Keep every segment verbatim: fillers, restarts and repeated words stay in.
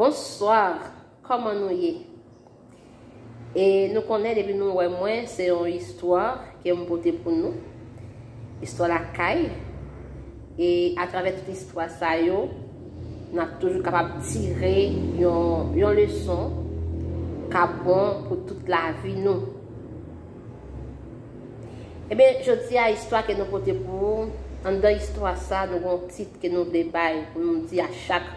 Bonswa, kòman nou ye? E nou konnen depi nou wè mwen, se yon istwa ke m pote pou nou. Istwa lakay. E atravè tout istwa sa yo, n ap toujou kapab tire yon, yon leson k ap bon pou tout lavi nou. Ebyen, jodi a, istwa ke nou pote pou ou, anndan istwa sa, nou gen yon tit ke nou vle bay pou nou di a chak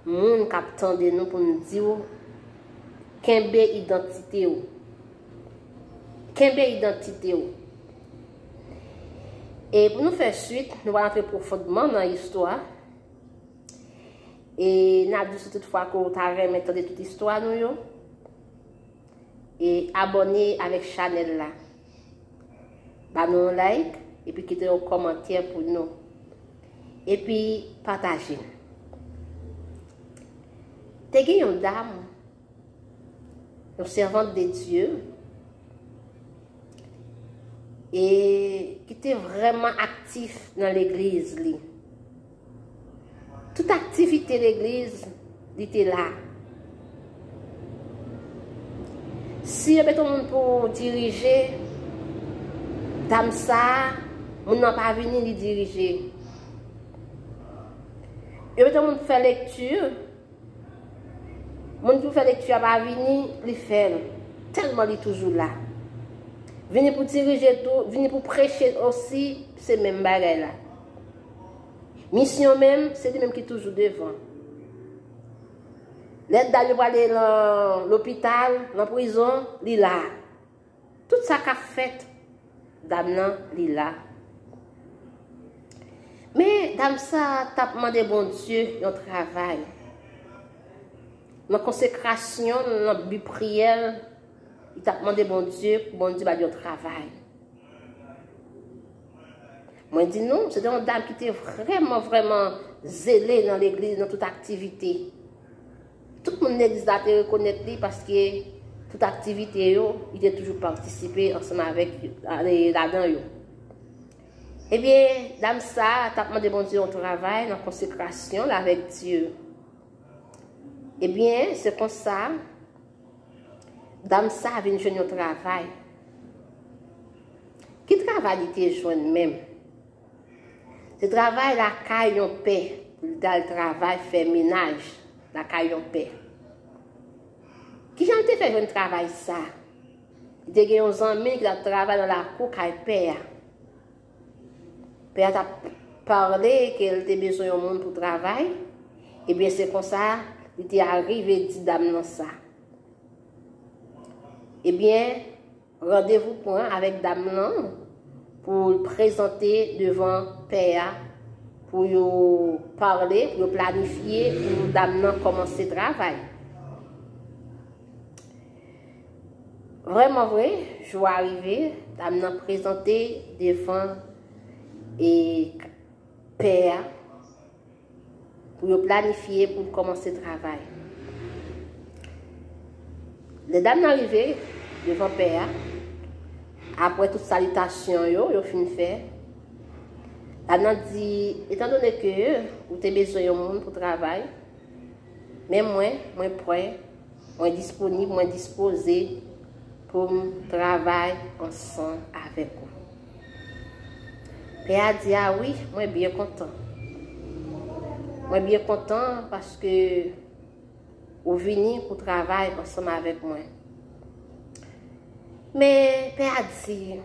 moun k ap tande nou, pou nou di w, kenbe idantite w. Kenbe idantite w. E pou nou fè swit, nou va antre pwofondman nan istwa. E n ap di w si toutfwa ke w ta renmen tande tout istwa nou yo, e abòne avèk chanèl la. Ba nou yon like, epi kite yon kòmantè pou nou. Epi pataje. Te gen yon dam, yon sèvant de Dye, e ki te vrèman aktif nan legliz li. Tout aktivite legliz, li te la. Si yo mete yon moun pou dirije, dam sa a, moun nan pa vini, li dirije. Yo mete yon moun pou fè lekti, moun ki pou fè lekti a pa vini, li fè l. Tèlman li toujou la. Vini pou dirije tou, vini pou preche osi, se menm bagay la. Misyon menm, se li menm ki toujou devan. Lè dam yo prale nan lopital, nan prizon, li la. Tout sa k ap fèt, dam nan, li la. Men, dam sa a t ap mande Bondye yon travay. Nan konsekrasyon l, nan bi priyè l, li t ap mande Bondye pou Bondye ba l yon travay. Mwen di nou, se te yon dam ki te vrèman, vrèman zele nan legliz, nan tout aktivite. Tout moun legliz la te rekonèt li paske tout aktivite yo, li te toujou patisipe ansanm avèk, ladan yo. Ebyen, dam sa a t ap mande Bondye yon travay nan konsekrasyon l avèk Dye. Ebyen, se konsa, dam sa a vin jwenn yon travay. Ki travay li te jwenn menm? Se travay lakay yon pè, pou l t al travay fè menaj lakay yon pè. Kijan l te fè jwenn travay sa? Li te gen yon zanmi l ki t ap travay nan lakou kay pè a. Pè a t ap pale ke l te bezwen yon moun pou travay. Ebyen, se konsa li te arive di dam nan sa. Ebyen, randevou pran avèk dam nan pou l prezante devan pè a, pou yo pale, pou yo planifye pou dam nan kòmanse travay. Vrèman vre, jou a rive, dam nan prezante devan e pè a pou yo planifye pou l kòmanse travay. Lè dam nan rive devan pè a, apre tout salitasyon yo, yo fin fè, dam nan di, etandone ke ou te bezwen yon moun pou travay, men mwen, mwen prè, mwen disponib, mwen dispoze pou m travay ansanm avèk ou. Pè a di, a wi, mwen byen kontan. Mwen byen kontan paske ou vini pou travay ansanm avèk mwen. Men pè a di,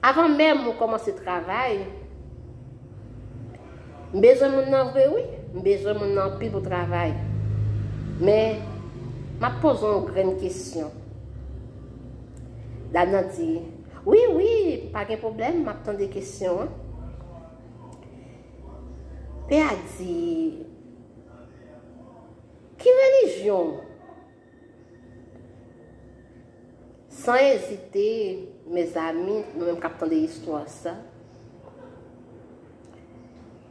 avan menm ou kòmanse travay, m bezwen moun nan vre wi, m bezwen moun nan anpil pou travay. Men, m ap poze w yon grenn kesyon. Dam nan di, wi, wi, pa gen pwoblèm, m ap tande kesyon an. Pè a di, ki relijyon w? San ezite, mezanmi, nou menm k ap tande istwa sa,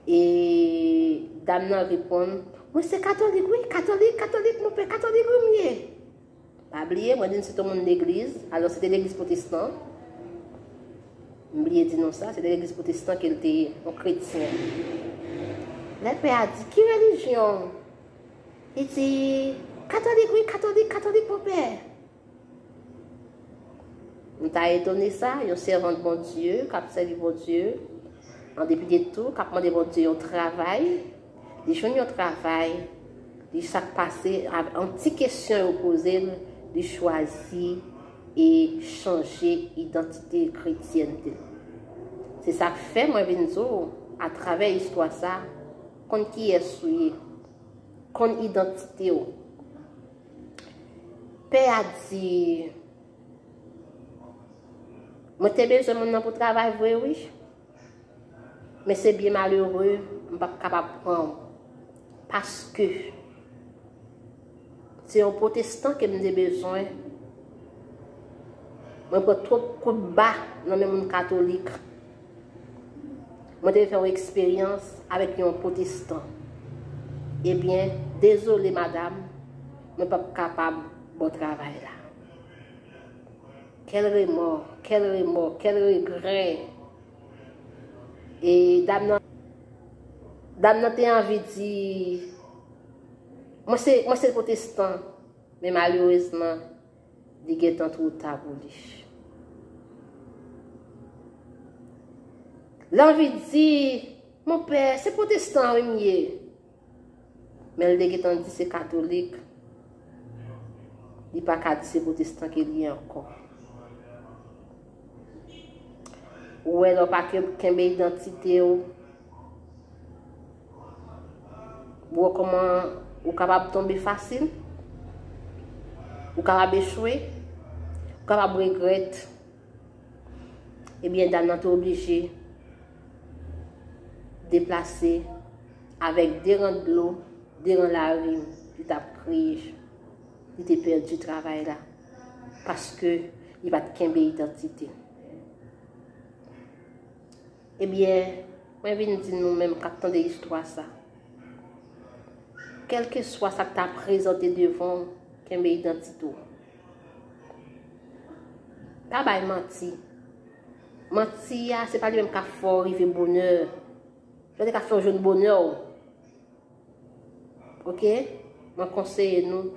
e dam nan reponn, mwen se katolik, wi, katolik, katolik, mon pè, katolik wi m ye. Pa bliye, mwen di n se te yon moun legliz, alò se te legliz pwotestan. M bliye di nou sa, se te legliz pwotestan ke l te ye, yon kretyen. Lè pè a di, ki relijyon w? Li di, "Katolik, wi, katolik, katolik, monpè." M ta etone sa, yon sèvant Bondye, k ap sèvi Bondye, an depi de tou, k ap mande Bondye yon travay, li jwenn yon travay, li sa k pase, a- yon ti kesyon yo poze l, li chwazi e chanje idantite kretyènte l. Se sa k fè mwen vin di w, atravè istwa sa, konn kiyès ou ye, konn idantite w. Pè a di, "Mwen te bezwen moun nan pou travay vre, wi. Men se byen malere, m p ap kapab pran w. Paske se yon pwotestan ke m te bezwen. Mwen pran twòp kout ba nan men moun katolik. Mwen te fè yon eksperyans avèk yon pwotestan. Ebyen, dezole, madam, mwen p ap kapab ba w travay la." Quel remords, quel remords, quel regret. E dam nan, dam nan te anvi di, "Mwen se, mwen se pwotestan." Men malerezman, li gentan twò ta pou li. L anvi di, "Monpè, se pwotestan wi m ye." Men l te gentan di se katolik, li pa ka di se pwotestan ke li ye ankò. Ou wè, lè w pa ke- kenbe idantite w, ou wè kòman ou kapab tonbe fasil, ou kapab echwe, ou kapab regrèt. Ebyen, dam nan te oblije deplase avèk de ran dlo, de ran larim, li t ap kriye. Li te pèdi travay la paske li pa t kenbe idantite. Ebyen, mwen vin di nou menm k ap tande istwa sa, kèlkeswa sa k ta prezante devan w, kenbe idantite w. Pa bay manti. Manti a, se pa li menm k ap fè w rive bonè. Se pa li k ap fè w jwenn bonè w. Oke? Mwen konseye nou,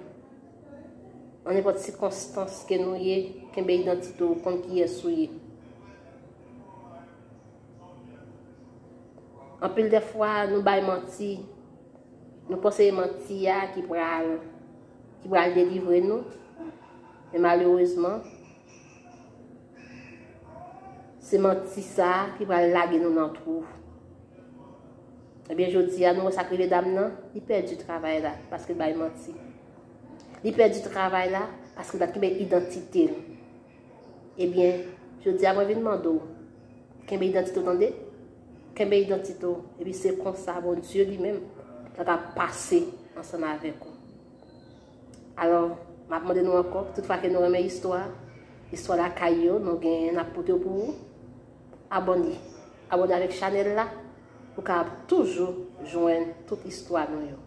nan nenpòt sikonstans ke nou ye, kenbe idantite w, konn kiyès ou ye. Anpil de fwa, nou bay manti. Nou panse e manti a ki pral, ki pral delivre nou. Men malerezman, se manti sa a ki pral lage nou nan twou. Ebyen, jodi a, nou wè sa k rive dam nan, li pèdi travay la paske l bay manti. Li pèdi travay la paske l pa t kenbe idantite l. Ebyen, jodi a, mwen vin mande w, kenbe idantite w, tande? Kenbe idantite w, epi se konsa Bondye li menm, l ap pase ansanm avèk ou. Alò, m ap mande nou ankò, tout fwa ke nou renmen istwa, istwa lakay yo, nou gen, n ap pote yo pou ou, abòne. Abòne avèk chanèl la, pou w kapab toujou jwenn tout istwa nou yo.